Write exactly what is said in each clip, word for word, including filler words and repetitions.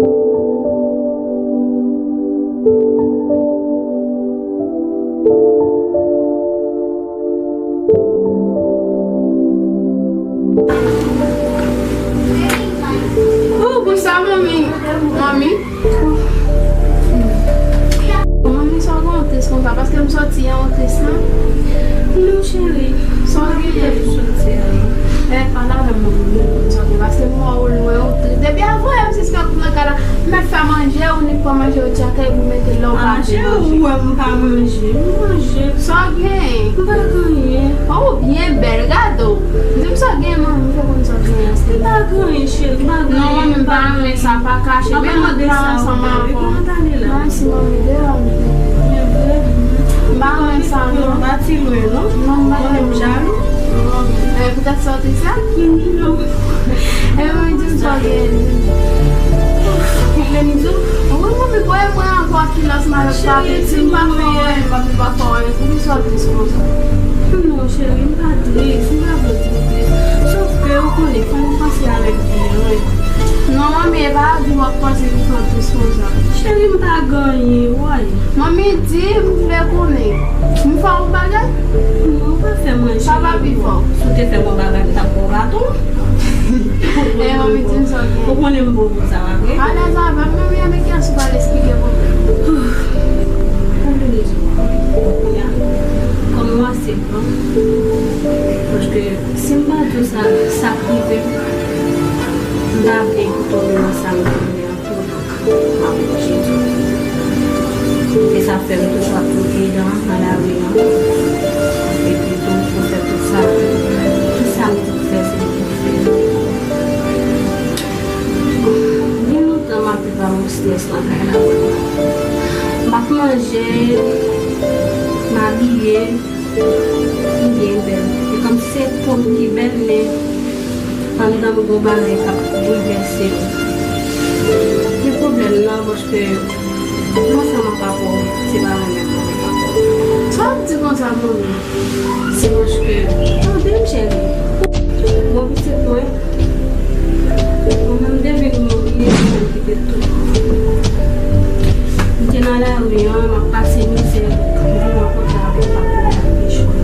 Oh, bonsoir, manmi. Manmi. Manmi, sa w gen yon tris konsa? Paske m soti an, yon tris, non? Non, cheri. Sa w gen? Soti an. Eh, pa la, non, manmi, m soti paske m wè w lwen, yon tris. Depi avan yè, m sispann nan kay la. M mèt fè manje, ou ni pran manje, ou tchakay, ou mete la, ou pa vle manje. Ah, cheri, ou wè m pa manje. M manje. Sa w gen? M pa gen anyen. Oh, ou byen bèl, gade w. Di m sa w gen, manmi, m fè konn sa w gen. M pa gen anyen, cheri, m pa gen anyen. Non, manmi, m pa renmen sa, pa kache. Men mwen pa ansanm avè w. Kòman w t ale la? Mèsi, manmi, deyò m te. Men vre? M pa renmen sa, non. M pa ti lwen, non. Non, m pa renmen. M jalou. Eh, poutèt sa w te sa? Non. Eh, mwen di m sa w gen. Kilè m di w? Wi, manmi, voye mwen ankò kilòs malòt pa piti, m pa fè w anyen, manmi, m pa fè w anyen. Poukisa w tris konsa? Non, cheri, m pa tris, m pa vle di w tris. Sòf ke ou konnen, fò nou panse avèk vi an, wi. Non, manmi, e pa vi w ap panse ki fè w tris konsa. Cheri, m pa gen anyen, woy. Manmi, di m, m vle konnen. M fè w yon bagay? Non, ou pa fè m anyen. Sa pa pi fò. Si w te fè m yon bagay, m t ap ba w baton. Eh, manmi, di m sa w gen. Ou konnen m bon pou sa, pa vre? Alèz avè m, manmi, a men kiyès ou pral esplike pwoblèm ou? Kòm nou ase gran, paske si m pa di w sa, sa k rive m, m ta vle tonbe nan sa m tonbe an tou. M ap oblije di w. E sa fè m toujou ap touye dan nan lari an. Epi tou, pou fè tout sa, tout sa m di fè, se li ki fè. Gen lontan m ap viv avèk yon estrès nan kay la, wè. M ap manje, m abiye, m byen bèl. E kòmsi se po m ki bèl, men anndan m gon bagay k ap boulvèse m. Gen pwoblèm nan, paske m ansanm ak papa w, se pa mwen menm mwen papa w. Sa w ap di konsa, manmi? Se paske, tande m, cheri. Bon, pitit mwen, mwen menm depi m mouri, se mwen ki te tout. M te nan lari an, m ap pase mizè, m vin rankontre avèk papa w, m ap echwe.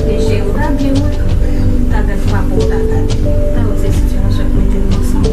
Men cheri, ou ta byen wè, ou ta gad papa w, ou ta gade, ou ta wè se sitiyasyon k mete nou ansanm.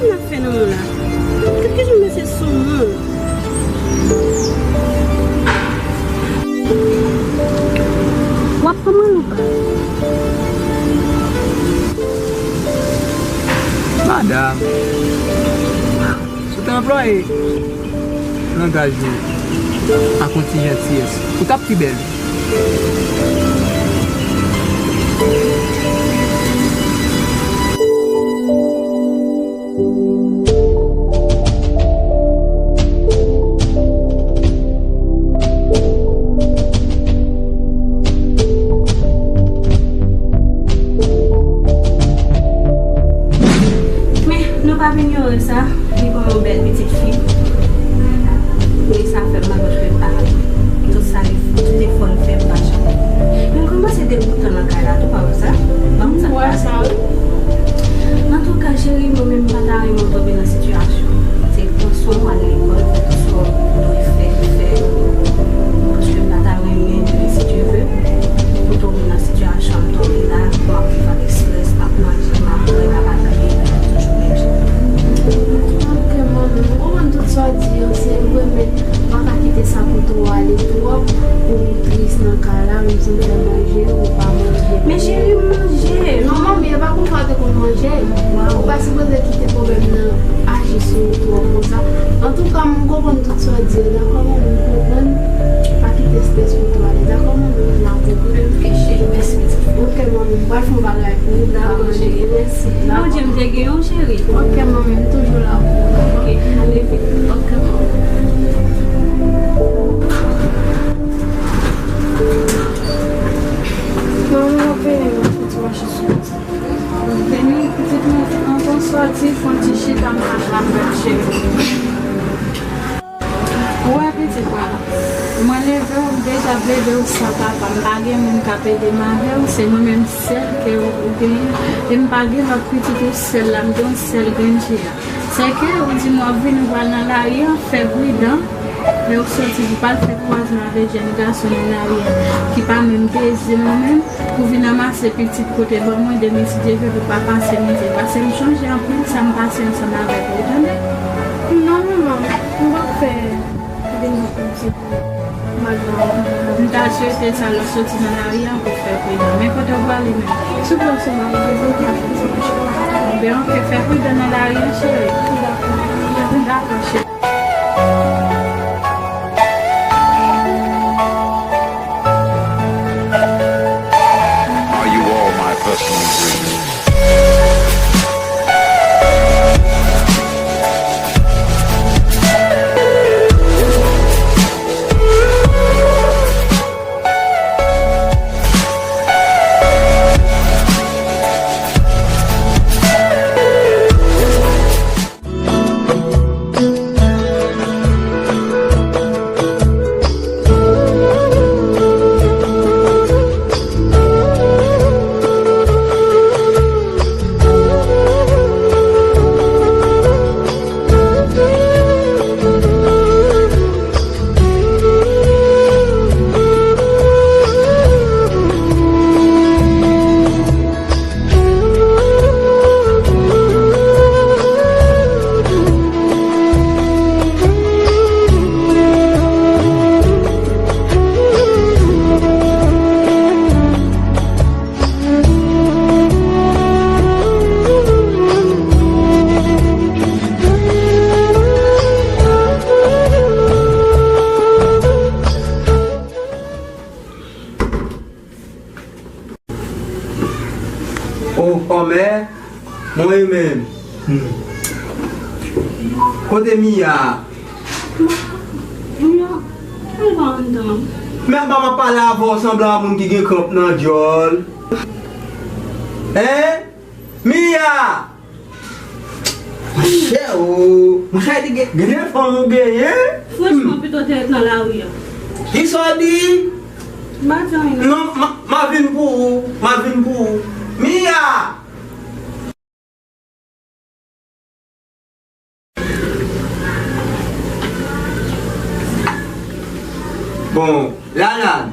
Sa n ap fè nan mwen la? Gad kijan m pase sou mwen. W ap pran mwen loupa. Madanm, si w te anplwaye langaj ou ak yon ti jantiyès, ou t ap pi bèl. Men, nou pa vin inyore sa, li ban yon bèl pitit fi. Men sa fè m malad, m pa. Tout sa li, tout efò l fè, m pa janm. Men m kòmanse degoutan nan kay la tou, pa wè sa? Ban m sa. M wè sa, wi. Antouka, cheri, mwen menm, m pa ta renmen w tonbe nan sitiyasyon. Se pran swen w, al lekòl, fè tout sa w dwe fè, fè. Paske m pa ta renmen, si Dye vle, pou w tonbe nan sitiyasyon m tonbe la, pou w ap viv avèk estrès, m ap manje, m ap bwè, m ap abiye, m ap toujou menm jan. Ok, manmi, m konprann tout sa w di an, se vre, men m pa ka kite sa pote w ale twòp, pou m tris nan kay la, menm si m fè manje, ou pa manje. Men cheri, m manje, non? Non, manmi, e pa konsa w te konn manje. Ou pa sipoze kite pwoblèm nan aji sou ou twòp konsa. Antouka, m konprann tout sa w di an, dakò, manmi, m konprann. Pa kite estrès pote w ale, dakò, manmi, m la pou ou. Ok, cheri, mèsi, pitit. Ok, manmi, m pral fè yon bagay pou ou. Dakò, cheri, mèsi. Bondye, m te gen yon cheri. Ok, manmi, m toujou la pou ou. Ok, ale vit. Ok, manmi. Manmi, m ap vini, m ap fè ti mache sou wout. M ap vini, pitit mwen, anvan w sòti, fè yon ti chita nan kay la, m ap cheri. Ou wè pitit mwen, mwen leve w, m deja leve w san papa, m pa gen moun k ap ede m avè w, se mwen menm sèl ke ou, ou genyen, e m pa gen lòt pitit, ou sèl la, m gen yon sèl grenn fi a. Sèke ou di m w ap vini, ou pral nan lari a, fè pridan, lè w sòti pou w al fè kwazman avèk jèn gason nan lari a, ki pa menm bezwen w menm, pou vin ranmase pitit pou te ban mwen, demen si Dye vle pou pa pase mizè. Paske m chonje anpil sa m pase ansanm avèk ou, tande? Non, manman, m p ap fè vin konn se pou mal nan. M ta swete sa lè w soti nan lari a pou fè pridan. Men kote w prale menm? Sou pwen sou mari, m pa fè sa. Ebyen, ok, fè pridan nan lari a, cheri. Dakò. Dakò, cheri. Are you all my personal dreams? O, kòmè, mwen menm. Hmm. Kote Mia? Mia, al ba anndan. Men pa m ap pale avè w sanble a moun ki gen kranp nan djòl. Hein? Mia! Monchè o, monchè, te gen, gen de fanm ou genyen? Franchman, pito te ret nan lari a. Kisa w di? M pa di anyen non. Non, m a, m a vin pou ou, m a vin pou ou. Mia! Bon, Lalan,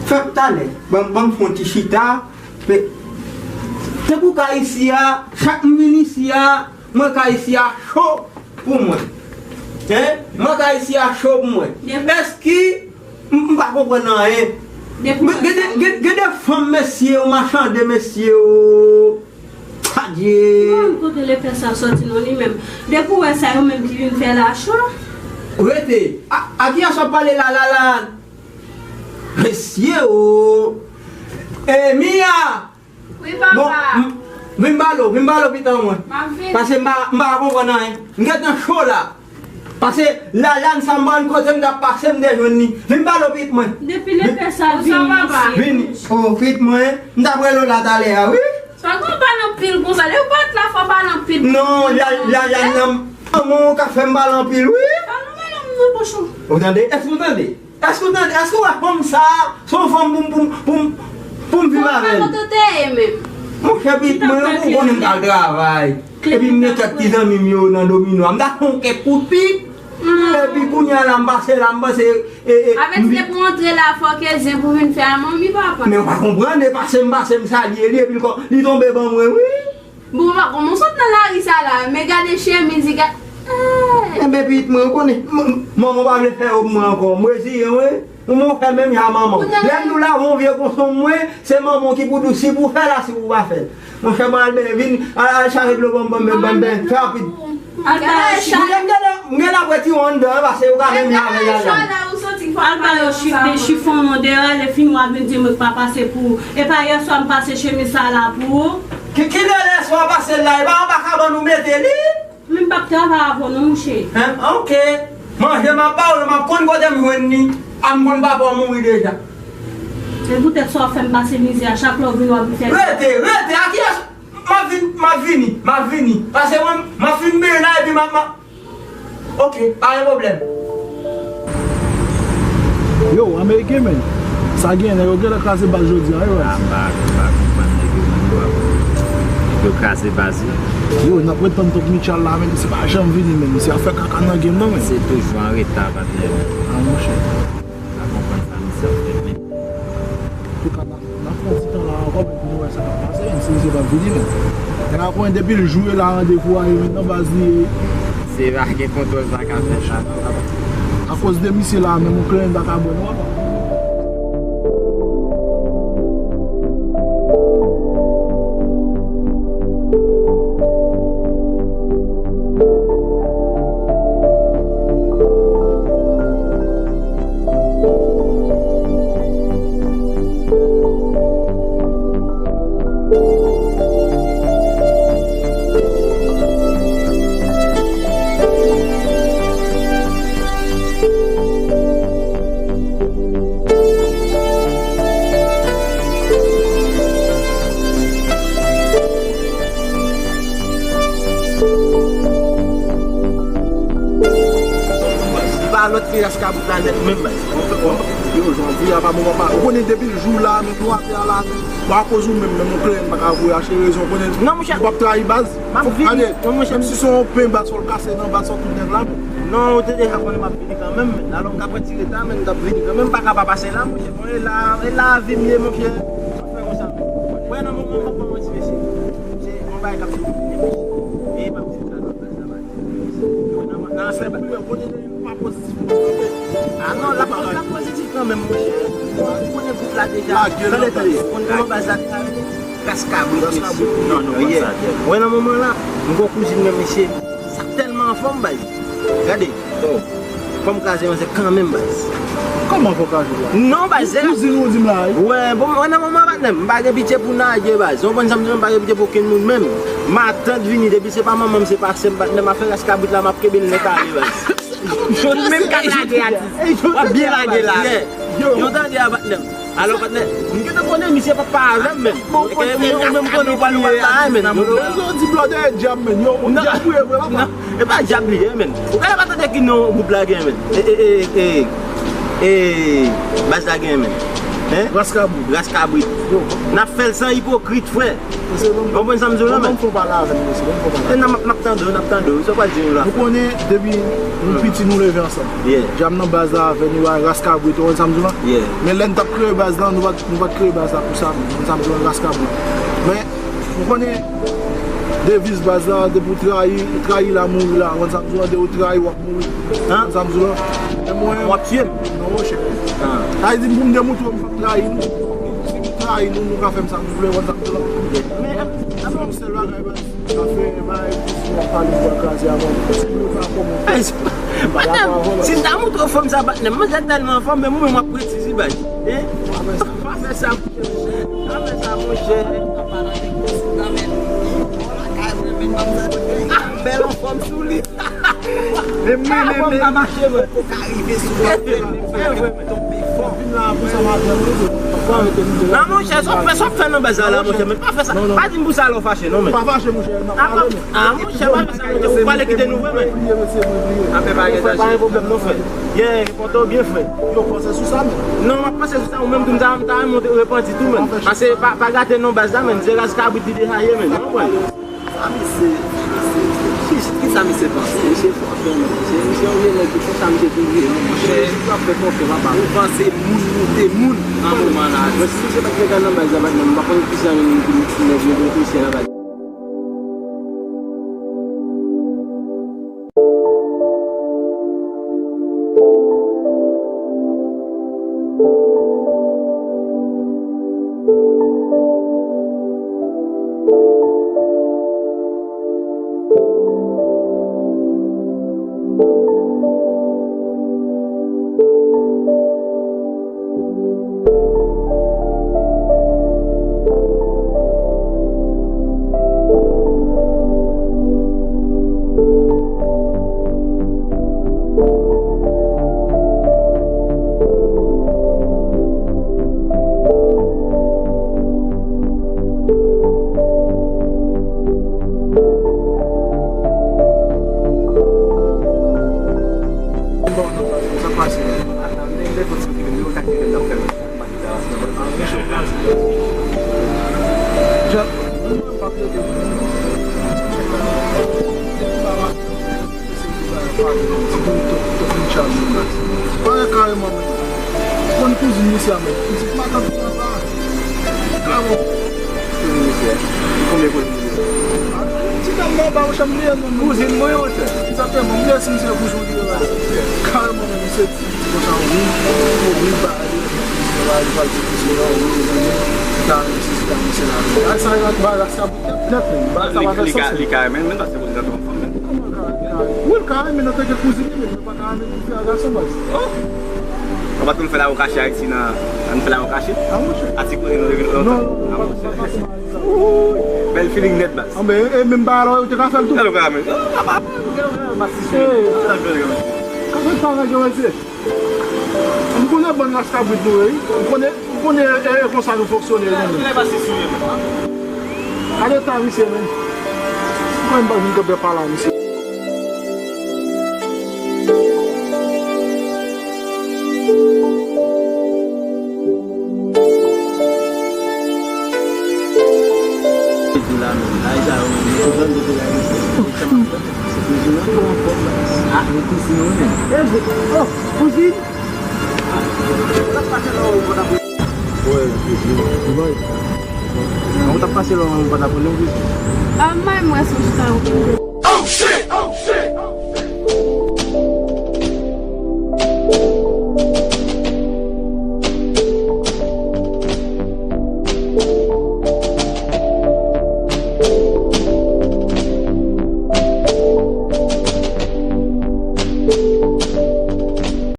fè talè, ban, ban m fè yon ti chita. Men, se pou ka isi a, chak m vin isi a, Mwen ka isi a cho pou mwen. Hein? Mwen ka isi a cho pou mwen. Èske m, m pa konprann anyen. Gen de, gen, gen de fanm, mesye, ou machande, mesye, ou. Adye. Mwen kote lepè sa sòti non li menm. Depi w wè sa yo menm ki vin fè la cho. Rete. A, a kiyès w ap pale la, la, la? Mesye, o. E, Mia! Wi, papa. Bon, m, vin ba lo, vin ba lo pitan mwen. M ap vini. Paske m pa, m pa konprann anyen. M gentan cho la. Paske Lalane sa m bann kote m t ap pase m te jwenn li. Vin ba lo pit mwen. Depi lepè sa vini. Vini. O, pit mwen. M t ap rele w la talè a, wi. Sa gon pale anpil konsa. Lè w pa t la fò pale anpil. Non, la, la, la, nan, manman w ka fè m pale anpil, wi. Pale anpil nan bouch ou. Ou tande? Èske ou tande? Èske w tande? Èske w wè fanm sa a? Se yon fanm pou m, pou m, pou m, pou m viv avè l. Monchè, pit mwen, ou konnen m t al travay. Epi m gen kèk ti zanmi m yo nan domino a. M ta fè yon kèk kout pit. Epi kounye a la, m pase la, m panse, e, e, avèk se pou antre la, fò ke zen pou vin fè a manmi, papa. Men w pa konprann, e pase m, pase m salye li, epi l kò, li tonbe ban mwen, wi. Bon, papa, kòman w sot nan lari sa la? Men gade chemiz li, gade. Enben, pitit mwen, ou konnen, m, m, manman pa vle fè yo pou mwen ankò. M reziyen, wi. Ou, mwen fè menm jan manman w. Lè m di w lave yon vye konson mwen, se manman w ki pou di w si pou fè l a, si pou pa fè l. Monchè, mwen al benyen, vin, al, al chache dlo ban m, ban m, ban m, ban m, fè rapid. Al ba yo chif. Monchè, m genlè, m genlè ap retire w anndan, paske ou ka menm jan avè l la. Al ba yo chif de chifon non deyò a, lè fini w ap vin di m pa pase pou ou. E pa yèswa m pase chemiz sa la pou ou. Ki, kilè lèswa pase l la? E pa anba kabann ou mete li? Men m p ap travay avè w non, mouche. Hen? Oke. Manje m ap ba w, m ap konn kote m jwenn li. A m konn papa w mouri deja. Se poutèt sa w ap fè m pase mizè a, chak lè w vini w ap fè. Rete, rete, a kiyès? M ap vin, m ap vini, m ap vini. Pase mwen, m ap fin beny la epi m ap, m ap. Oke, pa gen pwoblèm. Yo, ameriken, men. Sa gen, nèg yo genlè kraze baz jodi a, wi, baz. Ah, m pa, m pa konprann nèg yo menm, bro. Nèg yo kraze baz, wi. Yo, n ap ret tann Tonk Mitchell la, men misye pa janm vini, men misye ap fè kaka nan game nan, men. Se toujou an reta, patnè. Ah, monchè. M pa konprann sa misye ap fè, men. Antouka, n ap, n ap pran ti tan la ankò, men pou nou wè sa k ap pase, men si misye p ap vini, men. Gen la konnen depi l joure la, randevou a ye, men nan baz li ye. Se pa gen kontwòl sa ka fè sa, non, papa. Akoz de misye la, menm yon klenn pa ka bwè non, papa. Pa lòt ke Raskabrit la nèt menm, baz. Yo, jodi a pa bon, papa. Ou konnen depi l jou la, men nou atè a la, men. Bon, akoz ou menm, menm yon klenn pa ka voye achte rezon, ou konnen. Non, monchè. Ou p ap trayi baz. M ap vini. Gade, non, monchè, menm si se yon pen, baz, fò l kase nan baz, fò tout nèg la, men. Non, ou te deja konnen m ap vini kanmenm, men. Alò, m ka pran ti reta, men m t ap vini kanmenm, m pa ka pa pase la, monchè. Bon, e la, e la vi m ye, monchè. Fè konsa. Wè, nan moman, m ap pran yon ti mesye. Se yon bagay k ap fini, mesye. E m ap di sa nan baz la, baz. Nan, nan, nan, se pa pozitif. Ah non, l ap, l ap pozitif kanmenm, monchè. Ou konnen gwoup la deja. Tande, tande. Ou konn kòman baz la deja rele? Raskabrit, mesye. Non, nou konn sa, yeah. Wè, nan moman la, m gon kouzin mwen, mesye. Sa tèlman anfòm, baz. Gade. Oh. Fò m kraze manzè kanmenm, baz. Kòman fò w kraze la? Non, baz, se la. Kouzin ou di m la, wi. Wè, bon, wè, nan moman, patnè m, m pa gen pitye pou nage, baz. Ou konprann sa m di w, m pa gen pitye pou okenn moun menm. Matant vini, depi se pa manman m, se pa sè m, patnè m, afè Raskabrit la, m ap kenbe l nèt ale, baz. Menm k ap lage atis. W ap byen lage la. Yo tande a patnè m. Alò patnè, m gentan konnen misye p ap pa avè m, men. Ou menm konnen ou pral wè la, men. Yo di blòdè e djab, men. Yo, djab ou ye vre, papa. E pa djab li ye, men. Ou genlè pa tande ki non gwoup la gen, men. E, e, e, e, e, baz la gen, men. Hein? Raskabrit. Raskabrit. Yo. N ap fè l san ipokrit, frè. Ou konprann sa m di w la, men? Ban m fè w pale avè l, mesye, ban m fè w pale. E nan, m ap, m ap tande w, n ap tande w. Sa w pral di nou la? Nou konnen, depi nou piti, nou leve ansanm. Yeah. Djab nan baz la avè nou, Raskabrit, ou konn sa m di w la? Yeah. Men lè n t ap kreye baz la, nou pa t, nou pa t kreye baz la pou sa, men. Ou konn sa m di w la, Raskabrit. Men, ou konnen, Deviz baz la, depi w trayi, trayi la, mouri la. Ou konn sa m di w lan, depi w trayi, w ap mouri. Hein? Ou konn sa m di w lan? Men mwen, w ap tiye m? Non, monchè. Ah. Sa vle di, pou m demontre w m p ap trayi nou. Si m trayi nou, nou ka fè m sa nou vle, ou konn sa m di w lan? Men, se yon sèl bagay, baz. Sa fè bagay, si w ap pale, w pral kraze avè m. Si nou pa kòman. Ey, m pa dakò avè w, baz. Si m ta montre w fòm sa, patnè m, manzè tèlman anfòm, men mwen menm w ap presize, baz. Hein? Pa fè sa. Pa fè sa, monchè. Pa fè sa, monchè. Ah, bèl anfòm sou li. Men mwen, men, men. Ka rive sou mwen, tonbe fò. Non, monchè, sa w fè, sa w fè nan baz la, monchè, men pa fè sa. Pa di m pou sa lè w fache, non, men. Pa fache, monchè, n ap pale, men. Ah, monchè, pa fè sa, monchè, ou pale kite nou vre, men. Afè pa gen sa, pa gen pwoblèm, non, frè. Yeah, kontan w byen, frè. Yo, panse sou sa, men. Non, m ap panse sou sa, ou menm tou, m ta, m ta renmen w te repanti tou, men. Paske pa, pa gate non baz la, men. Se ras kabrit li deja ye, men. Ou konprann? Sa misye, misye, misye, ki sa misye panse? Misye fò, frè, men. Misye, misye yon vye nèg, ki konsa misye tou ye, non, monchè. Misye ap fè konfyans, papa. Ou panse moun moute moun nan moman la. Mwen, si misye pa t fè kal nan baz la, patnè m, m pa konn ki jan moun ki nèg yo, ki misye nan baz. Bon, sa pase. Sa pare kareman, men. Konn kouzin misye a, men. Pitit matant sa, sa. Kareman. Kouzin misye a. Konbyen kote? Ti dam nan ba ou chanm li an non. Kouzin mwen, monchè. Egzakteman, m resi misye kouzin li la. Kareman, men, misye di konsa, wi, wi, ba li, misye la, li pral di kouzin an, wi, wi, wi, ta, misye, ta, misye la. Ay, sa, ba, la, sa, nèt, men, ba, sa pa fè sans. Li ka, li ka renmen, men, paske kouzin an twò fanm, men. Wi, l ka renmen, antanke kouzin li, men, li pa ka renmen pou fi a gason, baz. Oh! Ou pa t konn fè lawo kache Ayiti nan, ann fè lawo kache? A, monchè. A ti kote nou te vin lontan. Non, non, non, pa, pa, pa, pa, pa. Bèl feeling nèt, baz. Anben, e, e menm bagay la, ou te ka fè l tou. Sa nou ka men. Papa, papa, papa, si sou. Ka fè sa, nèg yo, mesye. M konnen bann ras kabrit nou ye, wi. M konnen, m konnen, e, e konsa nou fonksyone, nou menm. Gade eta misye, men. M konnen m pa vin kanpe pale a misye. Ou t ap pase lò ou pa t ap konnen, wi. Ah, mwen, mwen, sou chita, ou vin de. Oh, shit! Oh, shit! Oh, shit!